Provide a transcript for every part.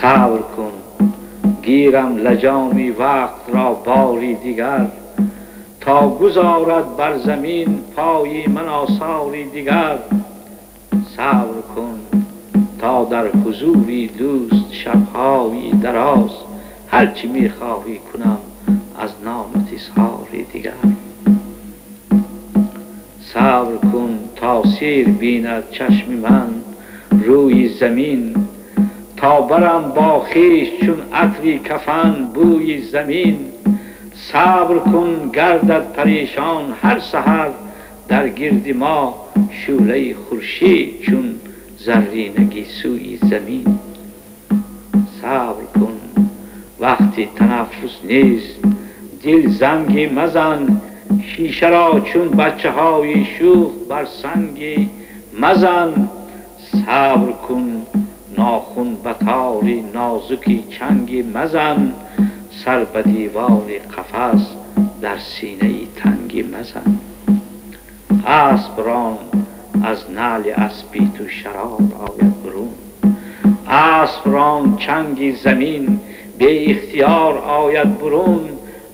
صبر کن گیرم لجامی وقت را باری دیگر، تا گذارد بر زمین پایی من آثاری دیگر. صبر کن تا در حضوری دوست شبهایی دراز، هرچی میخواهی کنم از نامت اظهاری دیگر. صبر کن تا سیر بیند چشم من روی زمین، تا برم با خویش چون عطری کفن بوی زمین. صبر کن گردد پریشان هر سحر، در گرد ما شعله خورشید چون زرینگی سوی زمین. صبر کن وقتی تنفس نیست، دل زنگی مزن، شیشه را چون بچه های شوخ بر سنگی مزن. صبر کن ناخن به تار نازکی چنگی مزن، سر به دیوار قفس در سینه تنگی مزن. اسب ران از نعل اسبی تو شرار آید برون، اسب ران چنگ زمین به اختیار آید برون.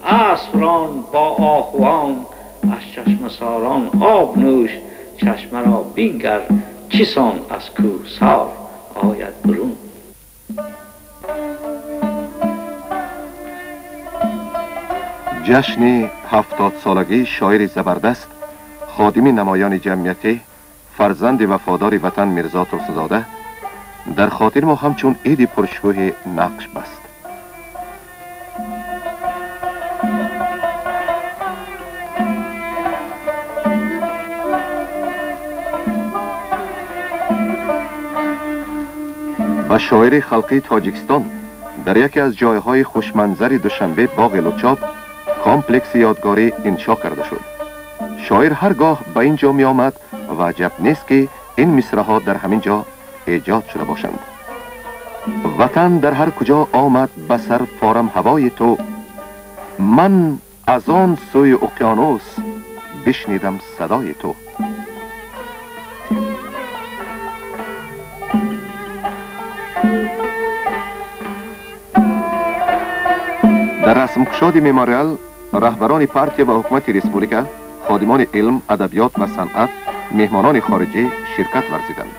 اسب ران با آهوان از چشمه ساران آب نوش، چشمه را بینگر چیسان از کوهسار آید برون. جشن 70 سالگی شاعر زبردست، خادم نمایان جمعیتی، فرزند وفادار وطن میرزا ترسونزاده در خاطر ما همچون عید پرشکوه نقش بست. و شاعر خلقی تاجیکستان در یکی از جایهای خوشمنظر دوشنبه باغ لوچاب کامپلکس یادگاری انشا کرده شد. شاعر هرگاه به اینجا می آمد و عجب نیست که این مصرع ها در همین جا ایجاد شده باشند. وطن در هر کجا آمد به سر فارم هوای تو، من از آن سوی اقیانوس بشنیدم صدای تو. در رسمکشاد مموریال رهبران партия و حکومت республика، خادمان علم، ادبیات و صنعت، مهمانان خارجی شرکت ورزیدند.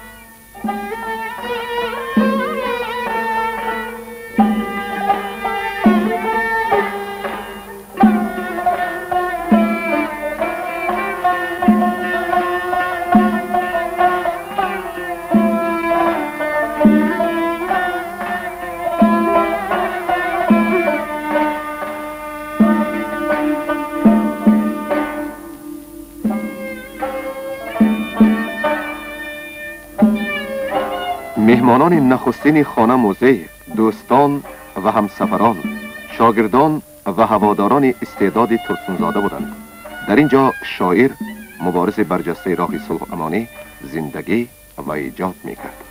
مهمانان نخستین خانه موزه، دوستان و همسفران، شاگردان و هواداران استعداد ترسونزاده بودند. در اینجا شاعر مبارز برجسته راه صلح و امانی زندگی و ایجاد میکرد.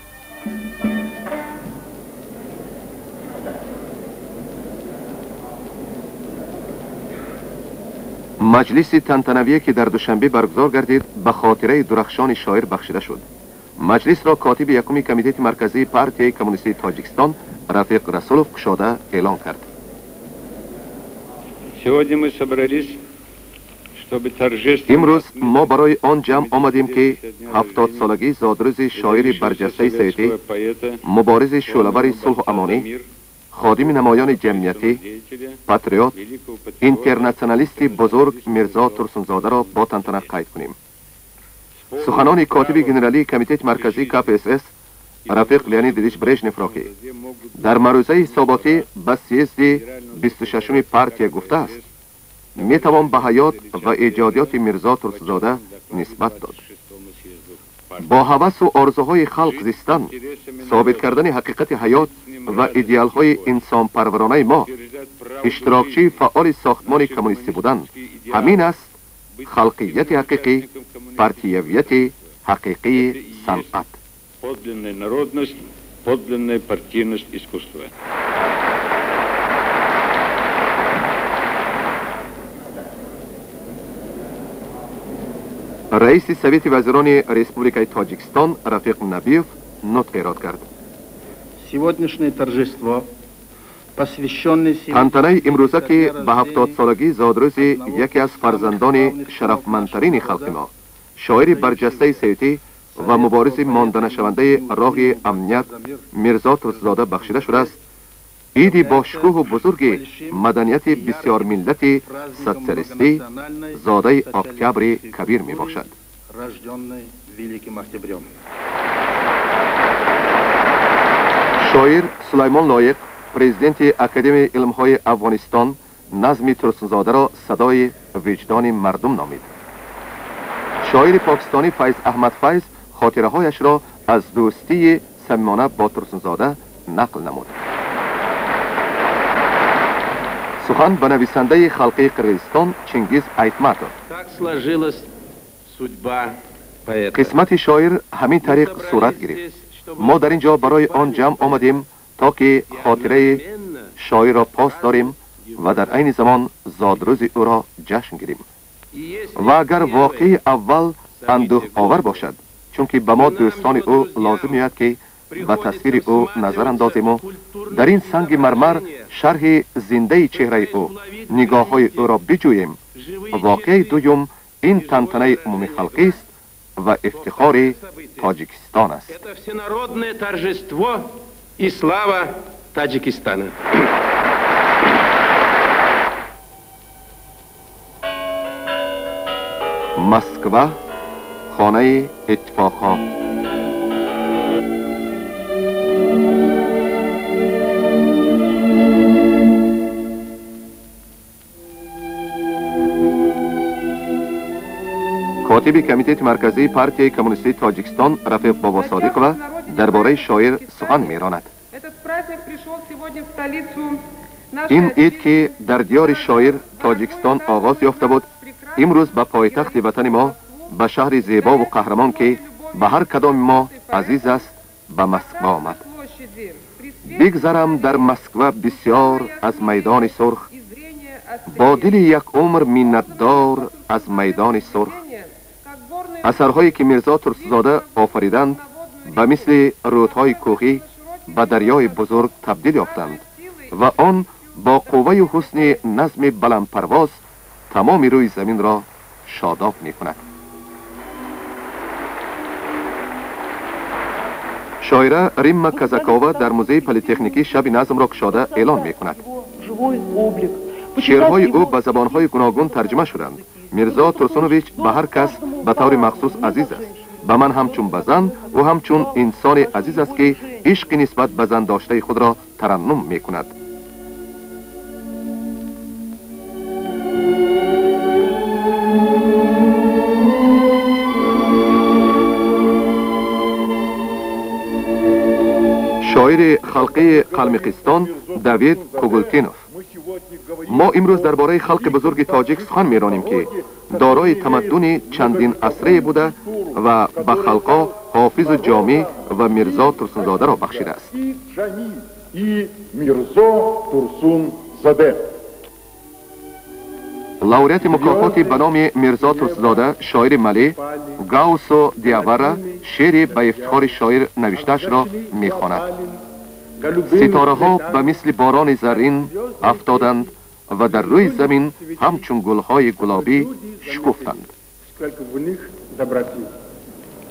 مجلس تنتنویه که در دوشنبه برگزار گردید به خاطره درخشان شاعر بخشیده شد. مجلس را کاتب یکم کمیته مرکزی پارتی کمونیستی تاجیکستان رفیق رسولوف کشاده اعلان کرد. امروز ما برای آن جمع آمدیم که 70 سالگی زادروز شاعر برجسته سیدی، مبارز شعله‌ور صلح و امانی، خادم نمایان جمعیتی، پاتریوت، اینترناسیونالیست بزرگ میرزا ترسونزاده را با تنتنه قید کنیم. سخنان کاتب گنرالی کمیته مرکزی KPSS رفیق لئونیدویچ برژنف را که در معروضه حساباتی به съезд 26 партия گفته است، می توان به حیات و ایجادیات میرزا ترسونزاده نسبت داد. با هوس و آرزوهای خلق زیستن، ثابت کردن حقیقت حیات و ایدئال‌های انسان پرورانه ما، اشتراکچی فعال ساختمان کمونیستی بودن، همین است خلقیت حقیقی، партиявияти حقیقی صنعت. Подлинная народность, подлинная партийность искусства. رئیس سویت وزیران республикаи Тоҷикистон Рафиқ Набиев нутқ эрод кард. Сегодняшнее торжество, посвященное Тантанаи имрӯза, ки ба 70-солагии зодрӯзи яке аз фарзандони шарафмандтарини халқи мо, шоири барҷастаи советӣ ва муборизи монданашавандаи роҳи амният Мирзо Турсунзода бахшида шудааст, иди бошукӯҳу бузурги маданияти бисёрмиллати социалистӣ, зодаи Октябри Кабир мебошад. Рожденный Великим Октябрем. Шоир Сулаймон Лоиқ, президенти Академияи илмҳои Афғонистон, назми Турсунзодаро садои виҷдони мардум номид. Шоири покистонӣ Файз Аҳмад Файз хотираҳояшро аз дӯстии самимона бо Турсунзода нақл намуд. Сухан ба нависандаи халқии Қирғизистон Чингиз Айтматов. Так сложилась судьба поэта. Қисмати шоир ҳамин тариқ сурат гирифт. Мо дар ин ҷо барои он ҷамъ омадем, то ки хотираи шоирро пос дорем ва дар айни замон зодрӯзи ӯро ҷашн гирем. Ва агар воқеи аввал андӯҳовар бошад, чунки ба мо дӯстони ӯ лозим меояд, ки ба тасвири ӯ назар андозему дар ин санги мармар шарҳи зиндаи чеҳраи ӯ, нигоҳҳои ӯро биҷӯем, воқеаи дуюм ин тантанаи умумихалқист ва ифтихори Тоҷикистон аст. Это всенародное торжество и слава Таджикистана. Москва, хонаи иттифоқҳо. Котиби Комитети марказии Партияи коммунистии Тоҷикистон Рафиқ Бобосодиқова дар бораи шоир сухан меронад. Этот праздник пришел сегодня в столицу Ин ид, ки дар диёри шоир Тоҷикистон оғоз ёфта буд, имрӯз ба пойтахти ватани мо, ба шаҳри зебову қаҳрамон, ки ба ҳар кадоми мо азиз аст, ба Москва омад. Бигзарам дар Москва бисёр аз майдони сурх, бо дили як умр миннатдор аз майдони сурх. Асарҳое, ки Мирзо Турсунзода офариданд, ба мисли рӯдҳои кӯҳӣ ба дарёи бузург табдил ёфтанд ва он бо қувваю ҳусни назми баландпарвоз тамоми рӯи заминро шодоб мекунад. Шоира Римма Казакова дар музеи политехникӣ шаби назмро кушода эълон мекунад. Шеърҳои ӯ ба забонҳои гуногун тарҷума шуданд. Мирзо Турсунович ба ҳар кас ба таври махсус азиз аст. Ба ман ҳамчун ба зан, ӯ ҳамчун инсоне азиз аст, ки ишқи нисбат ба зан доштаи худро тараннум мекунад. Шоири халқии Қалмиқистон Давид Кугултинов: Мо имрӯз дар бораи халқи бузурги тоҷик сухан меронем, ки дорои тамаддуни чандин асрае буда ва ба халқҳо Ҳофизу Ҷомӣ ва Мирзо Турсунзодаро бахшидааст. И Мирзо Турсунзаде. Лауреати мукофоти ба номи Мирзо Турсунзода, шоири малӣ Гаусо Диавара шеъри ба ифтихори шоир навиштаашро мехонад. Ситораҳо ба мисли борони заррин афтоданд ва дар рӯи замин ҳамчун гулҳои гулобӣ шукуфтанд.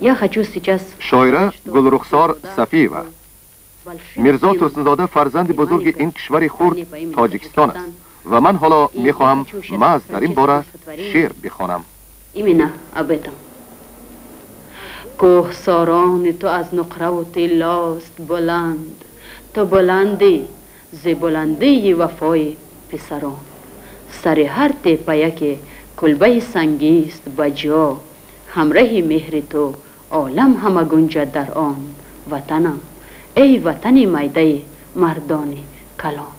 Я хочу сейчас Шоира Гулрухсор Сафиева: Мирзо Турсунзода фарзанди бузурги ин кишвари хурд Тоҷикистон аст ва ман ҳоло мехоҳам маҳз дар ин бора шеър бихонам. Именно об этом. Кӯҳсорони ту аз нуқраву тиллост баланд, ту баландӣ зи баландии вафои писарон. Сари ҳар теппа яке кулбаи сангист ба ҷо, ҳамраҳи меҳри ту олам ҳама гунҷад дар он. Ватанам, эй ватани майдаи мардони калон.